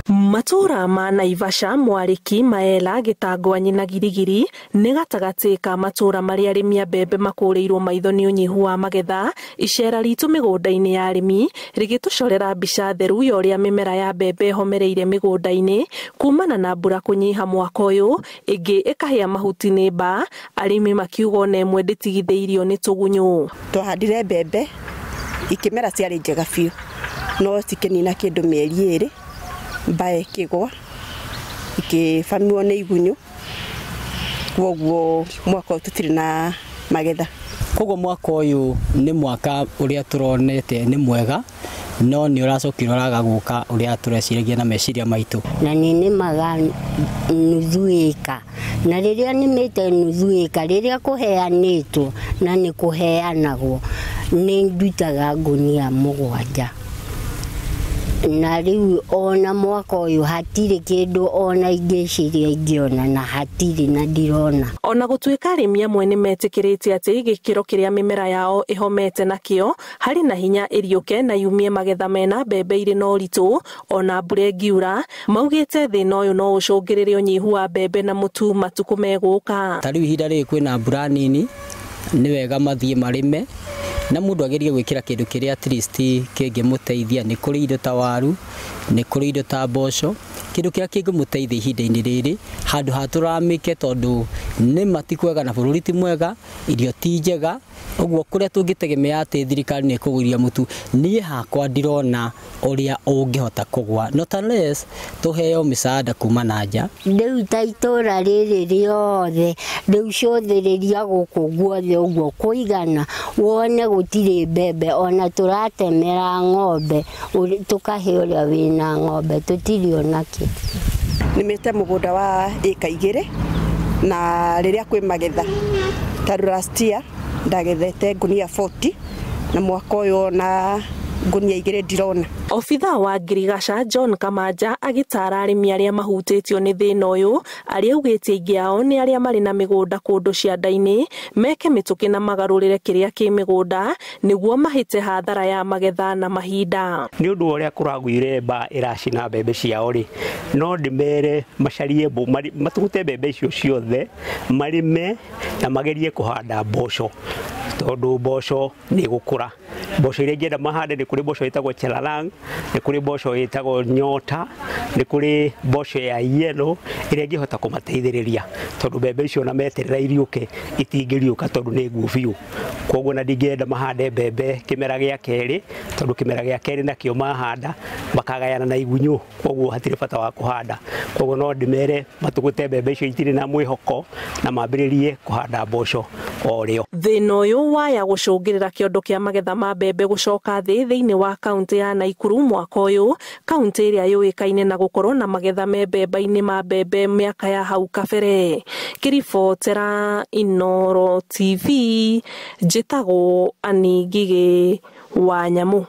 Matũũra ma Naivasha, Mwarĩki, Maela, Gĩtangwanyi na Girigiri nĩ gatagatĩ ka matũũra marĩa arĩmi a mbembe makũrĩirwo maitho nĩ ũnyihu wa magetha. Icera ritũ mĩgũnda-inĩ ya arĩmi rĩgĩtũcorera mbica theru ya ũrĩa mĩmera ya mbembe ĩhomereire mĩgũnda-inĩ kumana na mbura kũnyiha mwaka ũyũ, ĩngĩ ĩkahĩa mahuti nĩ mbaa, arĩmi makiuga ona ĩmwe ndĩtigithĩirio nĩ tũgunyũ. Twahandire mbembe ikĩmera ciarĩ njega biũ, no cikĩnina kĩndũ mĩeri 2, mbaa ĩkĩgwa ikĩbamiwo nĩ igunyũ, kwoguo mwaka ũyũ tũtirĩ na magetha. Koguo mwaka ũyũ nĩ mwaka ũrĩa tũronete nĩ mwega, no nĩ ũracokire ũraga gũka ũrĩa tũreciragia na meciria maitũ. Na nĩ nĩmaga nuthu ĩka, na rĩrĩa nĩmĩte nuthu ĩka, rĩrĩa kũheanĩtwo na nĩ kũheanagwo, nĩ ndutaga ngunia 7. Na rĩu ona mwaka ũyũ hatirĩ kĩndũ ona ingĩciria ingĩona, na hatirĩ na ndirona. Ona gũtuĩka arĩmi amwe nĩ metĩkĩrĩte atĩ gĩkĩro kĩrĩa mĩmera yao ĩhomete nakĩo harĩ na hinya ĩriũke na yumie magetha mena mbembe irĩ na ũritũ ona mbura ĩngiura, maugĩte thĩna ũyũ no ũcũngĩrĩre ũnyihu wa mbembe na mũtu matukũ megũka. Ta rĩu ihinda rĩrĩ kwĩna mbura nini, nĩ wega mathiĩ marĩme na mũndũ agerie gwĩkĩra kĩndũ kĩrĩa at least kĩngĩmũteithia. Nĩ kũrĩ indo ta waru, nĩ kũrĩ indo ta mboco, kĩndũ kĩrĩa kĩngĩmũteithia ihinda-inĩ rĩrĩ handũ ha tũramĩke, tondũ nĩma ti kwega na bũrũri ti mwega, irio ti njega. Ũguo kũrĩa tũngĩtegemea atĩ thirikari nĩ ĩkũgũria mũtu, niĩ hakwa ndirona ũrĩa ũngĩhota kũgũa, not unless tũheo mĩsaada kuma na nja. Rĩu ta itũũra rĩrĩ rĩothe rĩu cũthĩrĩria gũkũ guothe ũguo kũigana, wone gũtirĩ mbembe, ona tũratemera ng'ombe tũkahe ũrĩa wĩna ng'ombe, tũtirĩ ona kĩ. Nĩmĩte mũgũnda wa ĩka 2, na rĩrĩa kwĩ magetha ta last year ndagethete ngunia 40, na mwaka ũyũ ona ngunia 2 ndirona. Obithaa wa ngirigaca John Kamanja agĩtara arĩmi arĩa mahutĩtio nĩ thĩna ũyũ, arĩa augĩte aingĩ ao nĩ arĩa marĩ na mĩgũnda kũndũ cianda-inĩ, meke mĩtũkĩ na magarũrĩre kĩrĩa kĩ mĩgũnda nĩguo mahĩte hathara ya magetha na mahinda. Nĩ ũndũ wa ũrĩa kũragũire mbaa ĩracina mbembe ciao rĩ, no ndĩmere macarie matugute mbembe icio ciothe, marĩme na magerie kũhanda mboco, tondũ mboco nĩ ĩgũkũra. Mboco iria ingĩenda mahande nĩ kũrĩ mboco ĩtagwo Chelalang, nĩ kũrĩ mboco ĩtagwo Nyota, nĩ kũrĩ mboco ya yellow ĩrĩa ĩngĩhota kũmateithĩrĩria, tondũ mbembe icio ona meterera iriũke itingĩriũka tondũ nĩ nguũ biũ. Koguo na ndingĩenda mahande mbembe kĩmera gĩa kerĩ, tondũ kĩmera gĩa kerĩ nakĩo mahanda makagayana na igunyũ, koguo hatirĩ bata wa kũhanda. Koguo no ndĩmere matugute mbembe icio itirĩ na mwĩhoko na mambĩrĩrie kũhanda mboco o rĩo. Thĩna ũyũ waya gũcũngĩrĩra kĩondo kĩa magetha ma mbembe gũcoka thĩ thĩinĩ wa kaũntĩ ya Naikuru mwaka ũyũ, kaũntĩ ĩrĩa yũĩkaine na gũkorwo na magetha me mbembe-inĩ ma mbembe mĩaka ya hau kabere. Ngĩribotera Inooro TV, njĩtagwo Annie Ngigĩ wa Nyamũ.